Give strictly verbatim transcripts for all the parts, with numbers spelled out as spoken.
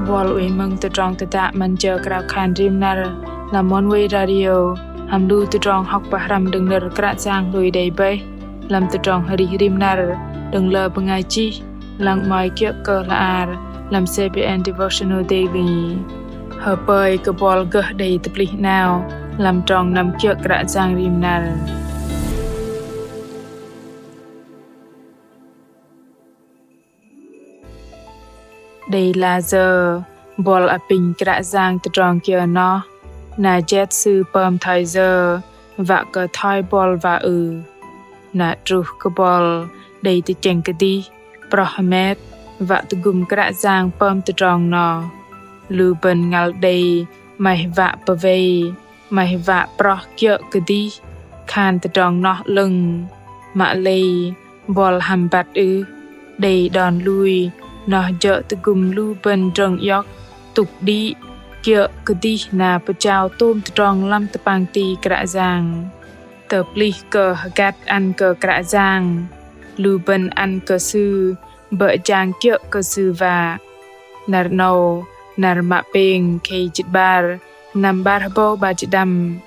Buăl oei mơ̆ng tơdrong tơdă 'Măn jơ krao khan rim năr lăm Oneway Radio, hăm lu tơdrong hŏk pơhrăm đơ̆ng nơ̆r Kră Yang lui đei bơih lăm tơdrong arih rim năr đơ̆ng lơ bơngai chih, lăng 'mơ̆i kiơ̆ kơ hla ar lăm C B N Devotional Daily. Hơpơi kơ buăl gơh đei tơplih 'nao lăm trong năm kiơ̆ Kră Yang rim năr. Đei lah sơ̆ buăl apinh Kră Yang tơdrong kiơ noh, na jet Sư pơm thoi yơ, wă kơ thoi buăl wă ưh? Na truh kơ buăl đei tơchĕng kơdih, proh hơmet, wă tơgŭm Kră Yang pơm tơdrong noh. Lu bơ̆n ngăl đei 'maih wă pơwei, 'maih wă proh kiơ̆ kơdih, khan tơdrong noh 'lơ̆ng. Mă lei buăl hăm băt ưh? Đei đon lui, noh jơ̆ tơgŭm lu bơ̆n drơ̆ng iŏk, tŭk đĭ, kiơ̆ kơdih na pơjao tôm tơdrong lăm tơpang ti Kră Yang. Tơplih kơ hơgăt ăn kơ Kră Yang, lu bơ̆n ăn kơ Sư, bơ̆ jang kiơ̆ kơ Sư wă. Năr 'nâu, năr mă pêng khei jĭt 'bar, năm 'bar hơbâu 'bar jĭt đăm.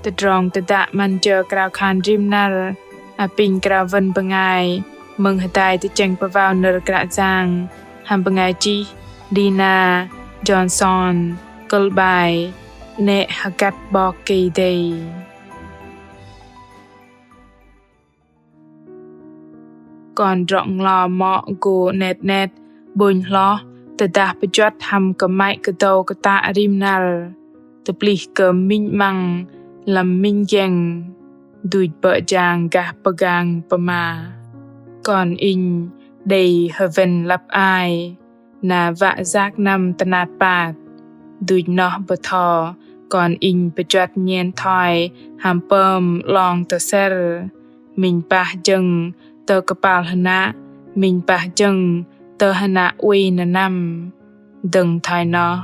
Tơdrong tơdă 'Măn jơ krao khan rim năr, apinh krao wơ̆n bơngai mơ̆ng hơdai tơchĕng pơwao nơ̆r Kră Yang hăm bơngai chih Dina Johnson, kơ̆l 'bai 'Nĕ hơgăt 'Bok Kei-Dei. Kon drŏ-nglo mŏ gô 'net 'net 'bônh hloh tơdah pơjuăt hăm kơmăy kơdâu kơtă rim năr, tơplih kơ minh 'măng lăm minh giĕng, duch bơ̆ jang gah pơgang pơma. Kon inh đei hơwen lăp ai, na wă yak năm tơnat pat. Duch noh bơtho kon inh pơjuăt nhen thoi hăm pơm 'long tơ sĕr. Minh pah jơ̆ng tơ kơpal hơnă, minh pah jơ̆ng tơ hơnă oei nơnăm. Dơ̆ng thoi noh,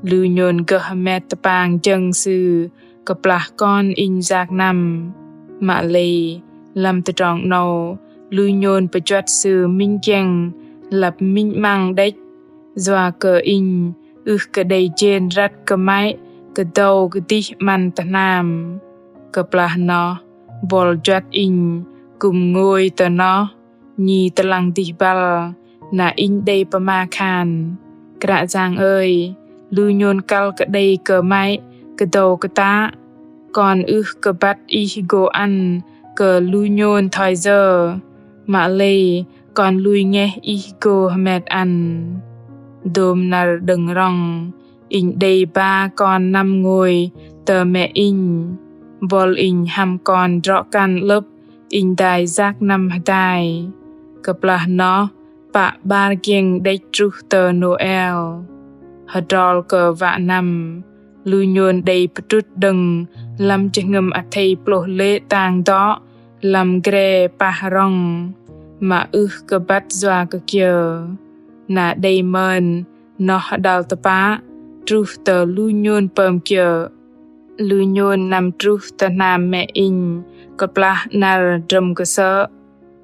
lu nhôn gơh hơmet tơpang jơ̆ng sư kơplah kon inh yak năm. Mă lei, lăm tơdrong 'nâu, lu nhôn pơjuăt sư minh giĕng lăp minh 'măng đĕch. Yua kơ inh ưh kơ đei jên răt kơmăy kơdâu kơdih 'măn tơ hnam. Kơplah noh, buăl juăt inh kư̆m ngôi tơ noh, nhi tơlăng dih băl, na inh đei pơma khan: Kră Yang ơi, lu nhôn kăl kơ đei kơmăy kơdâu kơtă, kon ưh kơ băt Ih gô ăn kơ lu nhôn thoi yơ, mă lei kon lui ngeh Ih gô hơmet ăn. Dôm năr đơ̆ng rŏng, inh đei ba kon năm ngôi tơ mĕ inh. Buăl inh hăm kon drŏ kăn 'lơ̆p inh dai yak năm hơdai. Kơplah noh, pă 'bar giĕng đĕch truh tơ Nôel. Hơdrol kơ wă năm, lu nhôn đei pơdrŭt đơ̆ng lăm jơhngơ̆m athei plôh lê̆ tang dŏ lăm gre pah rŏng, mă ưh kơ băt yua kơ kiơ. Na đei mơn noh hơđăl tơpă, truh tơ lu nhôn pơm kiơ̆. Lu nhôn năm truh tơ hnam mĕ inh kơplah năr drơ̆m kơsơ̆.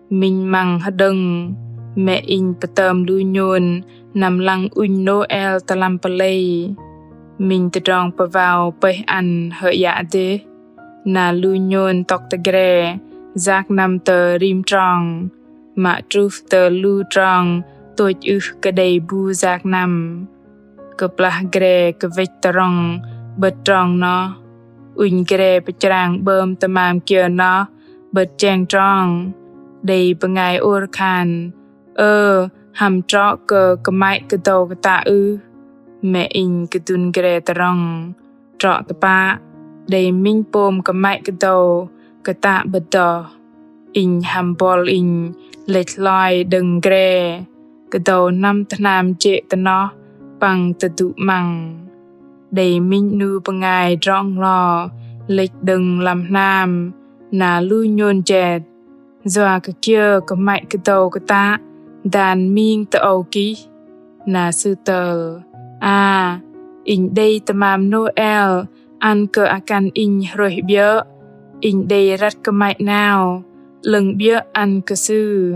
Minh 'măng hơđơ̆ng, mĕ inh pơtơm lu nhôn năm lăng ŭnh Nôel tơ lăm pơlei. Minh tơdrong pơwao pơih ăn hơ'yă dêh. Na lu nhôn tŏk tơ gre, yak năm tơ rim trong, mă truh tơ lu trong tôch ưh kơ đei bu yak năm. Kơplah gre kơwĕch tơ rŏng 'bơ̆t trong noh, ŭnh gre pơchrang 'bơm tơmam kiơ noh 'bơ̆t cheng trong. Đei bơngai ôr khan: Ơ, hăm trŏ kơ kơmăy kơdâu kơtă ưh? Mĕ inh kơdŭn gre tơ rŏng, trŏ tơpă, đei minh pôm kơmăy kơdâu kơtă 'bơ̆t đoh. Inh hăm buăl inh lĕch hloi đơ̆ng gre, kơdâu năm tơ hnam jê̆ tơ noh păng tơdŭ 'măng. Đei minh 'nu bơngai drŏ-nglo lĕch đơ̆ng lăm hnam, na lu nhôn jet: Yua kơ kiơ kơmăy kơdâu kơtă dan ming tơ âu kih? Na sư tơl: A, inh đei tơmam Nôel ăn kơ akăn inh hrôih 'biơ̆. Inh đei răt kơmăy 'nao, 'lơ̆ng 'biơ̆ ăn kơ sư.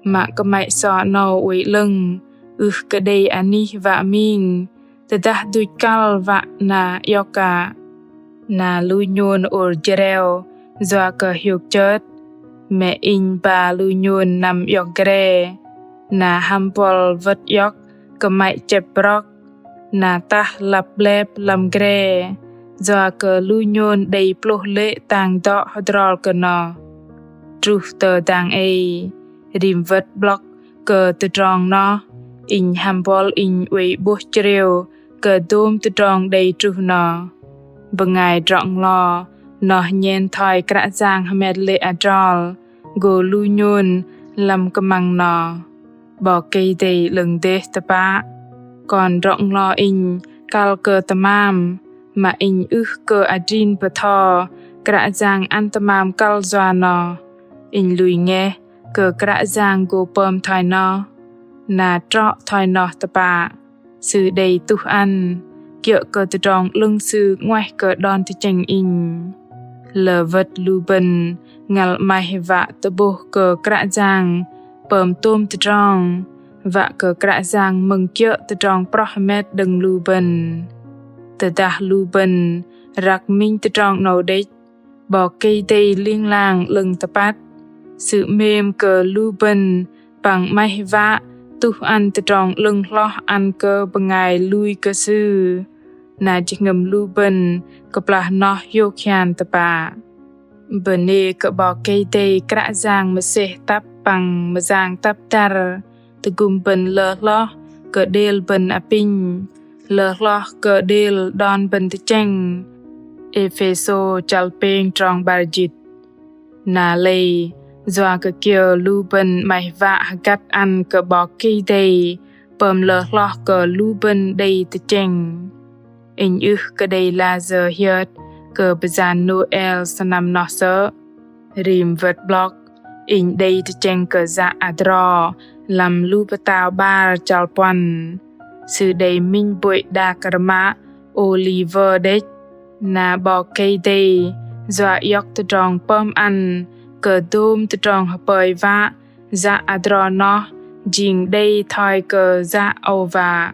Mă kơmăy sơ̆ 'nâu oei 'lơ̆ng, ưh kơ đei anih wă ming. Tơdah duch kăl wă na iŏk a. Na lu nhôn ôr jreo yua kơ hiôk chơt. Mĕ inh ba lu nhôn năm iŏk gre. Na hăm bol wơ̆t iŏk kơmăy chĕp brŏk. Na tah lăp 'blep lăm gre. Yua kơ lu nhôn đei plôh lê̆ tang dŏ hơdrol kơ noh. Truh tơ dang ei, rim wơ̆t 'blŏk kơ tơdrong noh, inh hăm bol inh oei 'bôh chrêu kơ dôm tơdrong đei truh noh. Bơngai drŏ-nglo noh nhen thoi Kră Yang hơmet lê̆ adrol gô lu nhôn lăm kơmăng noh. 'Bok Kei-Dei 'lơ̆ng dêh tơpă. Kon drŏ-nglo inh kăl kơ tơmam, mă inh ưh kơ adrin bơtho Kră Yang ăn tơmam kăl yua noh. Inh lui ngeh kơ Kră Yang gô pơm thoi noh, na trŏ thoi noh tơpă. Sư đei tuh ăn, kiơ̆ kơ tơdrong 'lơ̆ng Sư 'nguaih kơ đon tơchĕng inh. Lơ wơ̆t lu bơ̆n ngăl 'maih wă tơ'bôh kơ Kră Yang pơm tôm tơdrong, wă kơ Kră Yang mơ̆ng kiơ̆ tơdrong proh hơmet đơ̆ng lu bơ̆n. Tơdah lu bơ̆n răk minh tơdrong 'nâu đĕch, 'Bok Kei-Dei ling lang 'lơ̆ng tơpăt. Sư 'mêm kơ lu bơ̆n păng 'maih wă tuh ăn tơdrong 'lơ̆ng hloh ăn kơ bơngai lui kơ Sư. Na jơhngơ̆m lu bơ̆n kơplah noh hiôk hian tơpă. Bơnê kơ 'Bok Kei-Dei Kră Yang mơsêh tăp păng mơyang tăp dăr. Tơgŭm bơ̆n lơ hloh kơ đêl bơ̆n apinh, lơ hloh kơ đêl đon bơ̆n tơchĕng. Êphêsô chăl pêng trong 'bar jĭt. Na lei, yua kơ kiơ lu bơ̆n 'maih wă hơgăt ăn kơ 'Bok Kei-Dei pơm lơ hloh kơ lu bơ̆n đei tơchĕng. Inh ưh kơ đei layơ hiơt kơ bơyan Nôel sơnăm noh sơ̆. Rim wơ̆t 'blŏk, inh đei tơchĕng kơ yă adro lăm Lu Pơtao 'bar chăl puăn. Sư đei minh bôih đak rơmă ôliwơ đĕch. Na 'Bok Kei-Dei yua iŏk tơdrong pơm ăn kơ dôm tơdrong hơpơi wă, yă adro noh jing đei thoi kơ yă âu wă.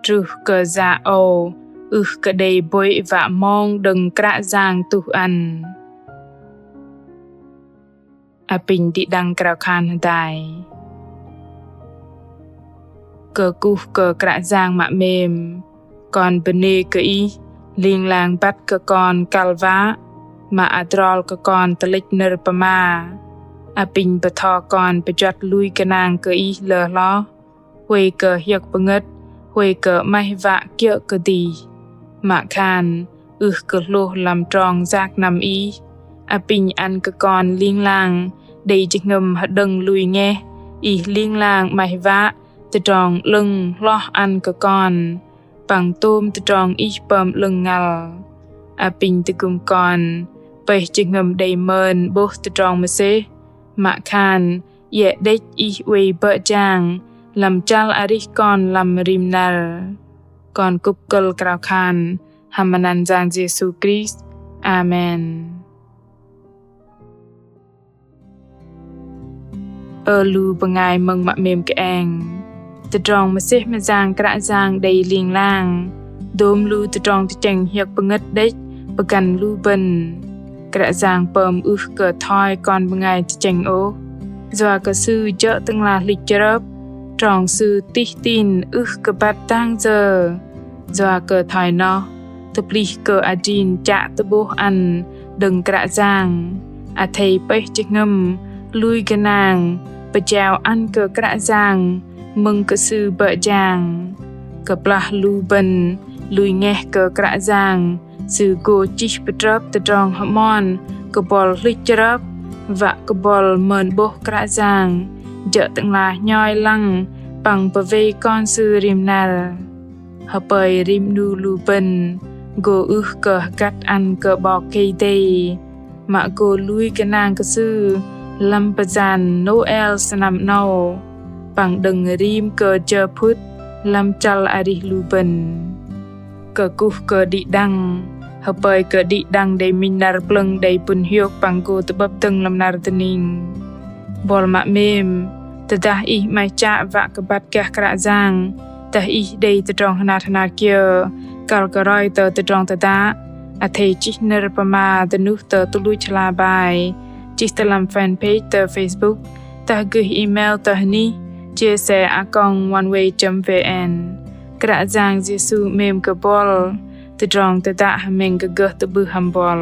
Truh kơ yă âu ưh kơ đei bôih wă mong đơ̆ng Kră Yang tuh ăn. Apinh đĭ đăng krao khan hơdai. Kơkuh kơ Kră Yang mă 'mêm, kon bơnê kơ Ih ling lang băt kơ kon kăl wă, mă adrol kơ kon tơlĕch nơ̆r pơma. Apinh bơtho kon pơjuăt lui gơnang kơ Ih lơ hloh, huay kơ hiơ̆k pơngơ̆t, huay kơ 'maih wă kiơ̆ kơdih. Mă khan, ưh kơ hlôh lăm trong yak năm Ih, apinh ăn kơ kon ling lang đei jơhngơ̆m hơđơ̆ng lui ngeh Ih ling lang 'maih wă tơdrong 'lơ̆ng hloh ăn kơ kon, păng tôm tơdrong Ih pơm 'lơ̆ng ngăl. Apinh tơgŭm kon pơih jơhngơ̆m đei mơn 'bôh tơdrong mơsêh, mă khan iĕ đĕch Ih oei bơ̆ jang lăm chăl arih kon lăm rim năr. Kon kŭp kơ̆l krao khan hăm măt anăn Yang Yêsu Krist. Amen. Ơ lu bơngai mơ̆ng mă 'mêm kơeng. Tơdrong mơsêh mơyang Kră Yang đei ling lang. Dôm lu tơdrong tơchĕng hiơ̆k pơngơ̆t đĕch pơgăn lu bơ̆n. Kră Yang pơm ưh kơ thoi kon bơngai tơchĕng ôh. Yua kơ Sư jơ̆ Tơ'ngla hlĭch chrơp, trong Sư tih tin ưh kơ băt dang yơ. Yua kơ thoi noh, tơplih kơ adrin chă tơ'bôh ăn đơ̆ng Kră Yang, athei pơih jơhngơ̆m lui gơnang pơjao ăn kơ Kră Yang mơ̆ng kơ Sư bơ̆ jang. Kơplah lu bơ̆n lui ngeh kơ Kră Yang, Sư gô chih pơtrơp tơdrong hơmon kơ bol hlĭch chrơp, wă kơ bol mơn 'bôh Kră Yang jơ̆ Tơ'ngla hnhoi lăng păng pơwei kon Sư rim năr. Hơpơi rim 'nu lu bơ̆n gô ưh kơ hơgăt ăn kơ 'Bok Kei-Dei, mă gô lui gơnang kơ Sư lăm bơyan Nôel sơnăm 'nâu, păng đơ̆ng rim kơ jơ phŭt lăm chăl arih lu bơ̆n. Kơkuh kơ đĭ đăng, hơpơi kơ đĭ đăng đei minh năr plơ̆ng đei pŭn hiôk păng gô tơ'bơ̆p dơ̆ng lăm năr dơning. Bol mă 'mêm, tơdah ih 'maih chă wă kơ băt gah Kră Yang, Dah ih đei tơdrong hnat hnat kiơ kăl kơ roi tơ tơdrong tơdă, athei chih nơ̆r pơma dơnuh tơ tơluch hla bai, chih tơ lăm fanpage tơ Facebook, dah gơih email tơ hnih chia sẻ a còng oneway chấm vn. Kră Yang Yêsu 'mêm kơ buăl. Tơdrong tơdă hơmĕng gơh tơ'bưh hăm buăl.